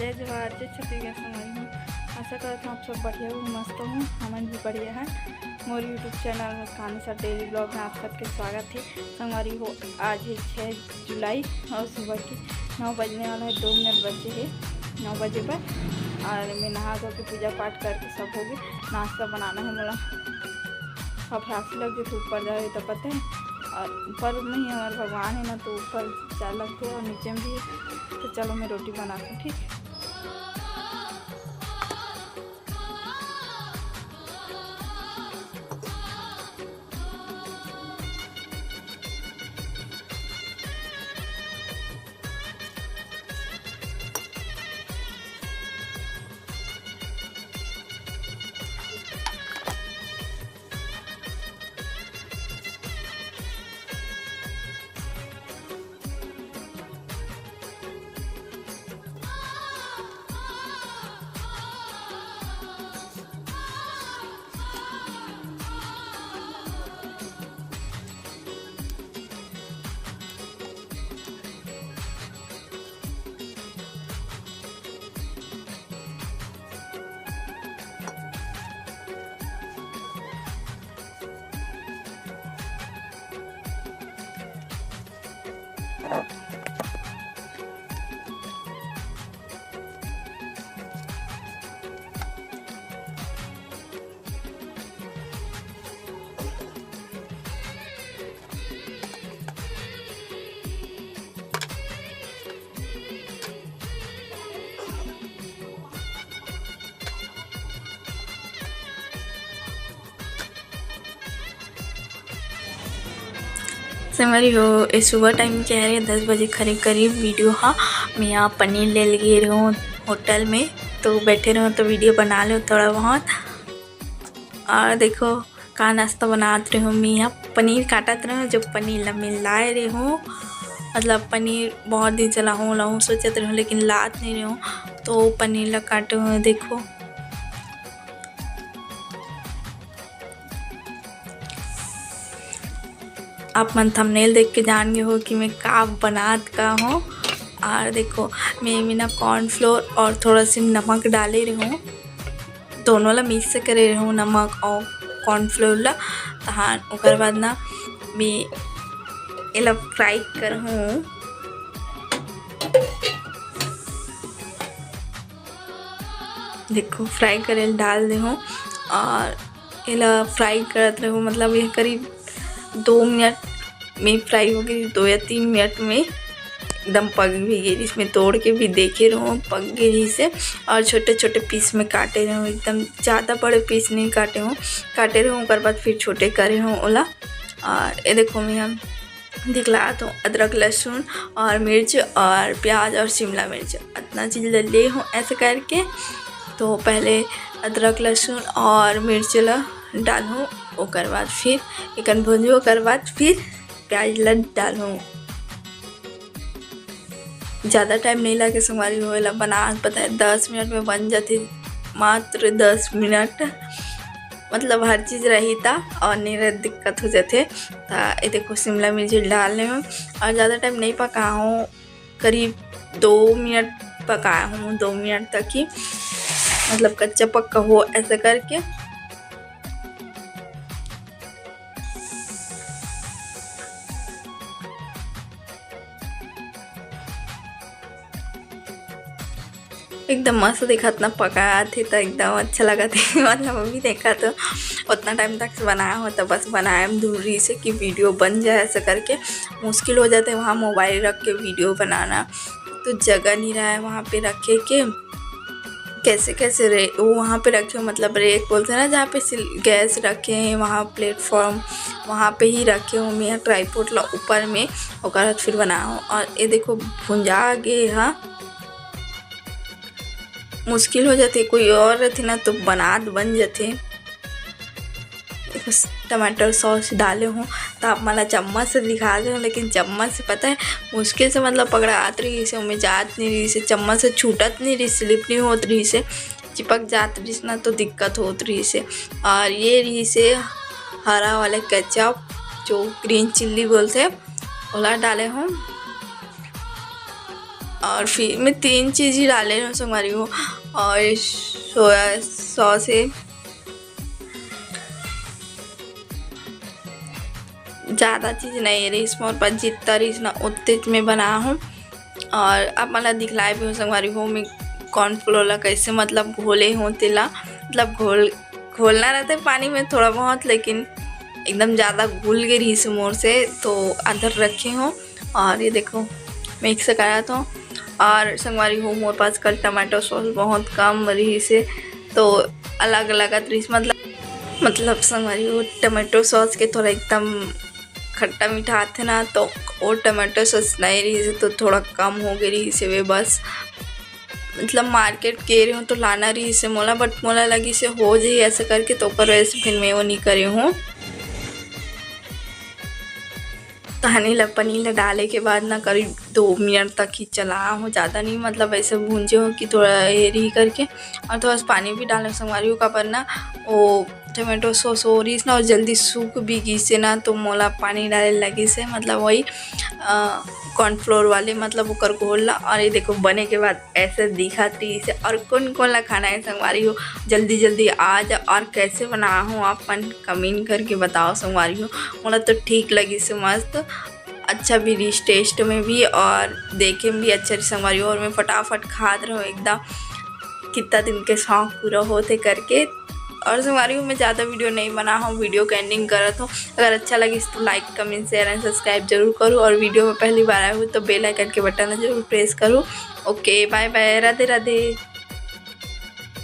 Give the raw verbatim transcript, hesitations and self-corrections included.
जय जोहार, जय छत्तीसगढ़ संगवारी हो। आशा करत हूँ आप सब बढ़िया हो, मस्त हो, हमन भी बढ़िया है। मोर YouTube चैनल मुस्कान सा डेली ब्लॉग में आप सबके स्वागत है। संगवारी हो, आज है छः जुलाई और सुबह के नौ बजने वाला है, दो मिनट बचे है नौ बजे पर। और मैं नहा धो के पूजा पाठ करके सब हो गए। नाश्ता बनाना है मोला, अब फांसी लग गई तो ऊपर जावे तो पता है। और ऊपर में ही हमारे भगवान है ना, तो ऊपर चार लगते हैं और नीचे में भी है। तो चलो मैं रोटी बनाती हूँ, ठीक। संगवारी हो, ए सुबह टाइम के हरे, दस बजे खरे करीब वीडियो हा। मैं यहाँ पनीर ले लिए रहूँ होटल में, तो बैठे रहूँ तो वीडियो बना लो थोड़ा बहुत। और देखो का नाश्ता बनात रहूँ मैं यहाँ, पनीर काटत रहूँ, जो पनीर ला मिलाए रहूँ, मतलब पनीर बहुत दिन से लाहूँ लाहूँ सोचत रहूँ, लेकिन लात नहीं रहूँ, तो पनीर ला काटे हुए देखो। आप मन थंबनेल देख के जान गए हो कि मैं का बनात का हूँ। और देखो, मैं एमे ना कॉर्नफ्लोर और थोड़ा सी नमक डाले रहूँ, दोनों ला मिक्स करे रहूँ, नमक और कॉर्नफ्लोर ला। तहान ओकर बाद ना मैं एला फ्राई करहूँ। देखो, फ्राई करे ल डाल दे हूँ और एला फ्राई करत रहूँ, मतलब ये करीब दो मिनट में फ्राई हो गई, दो या तीन मिनट में एकदम पक भी गई। इसमें तोड़ के भी देखे रहूँ, पक गई से। और छोटे छोटे पीस में काटे रहूँ, एकदम ज़्यादा बड़े पीस नहीं काटे हूँ, काटे रहूँ, ओकर बाद फिर छोटे करे हूँ ओला। और ये देखो, मैं हम दिखला तो अदरक, लहसुन और मिर्च और प्याज और शिमला मिर्च, इतना चीज़ ले ले हूँ ऐसे करके। तो पहले अदरक, लहसुन और मिर्च ला डालूँ, ओकर बाद फिर एकन भूंजू, ओकर बाद फिर प्याज ला डालूँ। ज़्यादा टाइम नहीं लागे संगवारी हो, एला बना पता है दस मिनट में बन जाथे, मात्र दस मिनट। मतलब हर चीज़ रही ता और नहीं रह दिक्कत हो जाथे। ता ये देखो, शिमला मिर्च डाल ले हूँ और ज़्यादा टाइम नहीं पका हूँ, करीब दो मिनट पकाया हूँ, दो मिनट तक ही, मतलब कच्चा पक्का हो ऐसा करके। एकदम मस्त दिखत ना, पकात हे त एकदम अच्छा लगत हे। मतलब अभी देखा तो उतना टाइम तक से बनाया हो, तो बस बनाए में दूर रही से कि वीडियो बन जाए ऐसा करके। मुश्किल हो जाते वहाँ मोबाइल रख के वीडियो बनाना, तो जगह नहीं रहा है वहाँ पे रखे के। कैसे कैसे रे वो वहाँ पे रखे हो, मतलब रेक बोलते हैं ना, जहाँ पे सिल-, गैस रखे हैं, वहाँ प्लेटफॉर्म, वहाँ पे ही रखे हो। मैं ट्राईपोड ला ऊपर में ओकर बाद फिर बनाओ। और ये देखो, भुंजा गे हा, मुश्किल हो जाते, कोई और रहते ना तो बनात बन जाते। बस टमाटर सॉस डाले हूँ, तो आप मन ला चम्मच से दिखा दे हूँ, लेकिन चम्मच से पता है मुश्किल से मतलब पकड़ात रही से, ओमे जात नहीं रही से, चम्मच से छूटत नहीं रही, स्लिप नहीं होत रही से, चिपक जात रही ना तो दिक्कत होत रही से। और ये रही से हरा वाला केचप, जो ग्रीन चिल्ली बोलते हैं, ओला डाले हूँ। और फिर मैं तीन चीज़ ही डाले हूँ संगवारी हो, और सोया सॉस है, ज़्यादा चीज़ नहीं रहिस मोर पास, जितना रहिस ना उतने में बना हूँ। और आप मन ला दिखलाए भी हो संगवारी हो, मैं कॉर्नफ्लोर ला कैसे मतलब घोले हूँ तेला, मतलब घोल घोलना रहता है पानी में थोड़ा बहुत, लेकिन एकदम ज़्यादा घुल गए रहिस मोर से, तो अदर रखे हूँ। और ये देखो, मिक्स करा तो। और संगवारी हो, मोर पास कल टमाटो सॉस बहुत कम रहिस, तो अलग अलग रहिस, मतलब मतलब संगवारी हो, टमाटो सॉस के थोड़ा एकदम खट्टा मीठा आथे ना, तो वो टमाटो सॉस नहीं रहिस, तो थोड़ा कम हो गए रहिस वे बस। मतलब मार्केट गे रहे हूँ तो लाना रहिस मोला, बट मोला लगिस हो जाही ऐसा करके, तो ओकर वजह से फिर मैं वो नहीं करे हूँ। तहनी ला पनीर ला डाले के बाद ना करीब दो मिनट तक ही चला हूँ, ज़्यादा नहीं, मतलब ऐसे भूंजे हूँ कि थोड़ा ये रही करके। और थोड़ा सा पानी भी डाले संगवारी हो, काबर ना वो टमाटो सॉस हो रहिस ना, और जल्दी सूख भी गिस ना, तो मोला पानी डाले लगिस, मतलब वही कॉर्नफ्लोर वाले, मतलब ओकर घोल ला। और ये देखो, बने के बाद ऐसे दिखत रहिस। और कौन कौन ला खाना है संगवारी हो, जल्दी जल्दी आ जा। और कैसे बना हो आप मन कमेंट करके बताओ संगवारी हो। मोला तो ठीक लगिस, मस्त अच्छा भी रहिस टेस्ट में भी और देखे में भी अच्छा रहिस संगवारी हो। और मैं फटाफट खात रहूँ एकदम, कितना दिन के शौक पूरा होते करके। और संगवारी हो, मैं ज़्यादा वीडियो नहीं बना हूँ, वीडियो के एंडिंग करत हूँ। अगर अच्छा लगिस तो लाइक, कमेंट, शेयर एंड सब्सक्राइब जरूर करूँ, और वीडियो में पहली बार आए हो तो बेल आइकन के बटन जरूर प्रेस करूँ। ओके, बाय बाय, राधे राधे।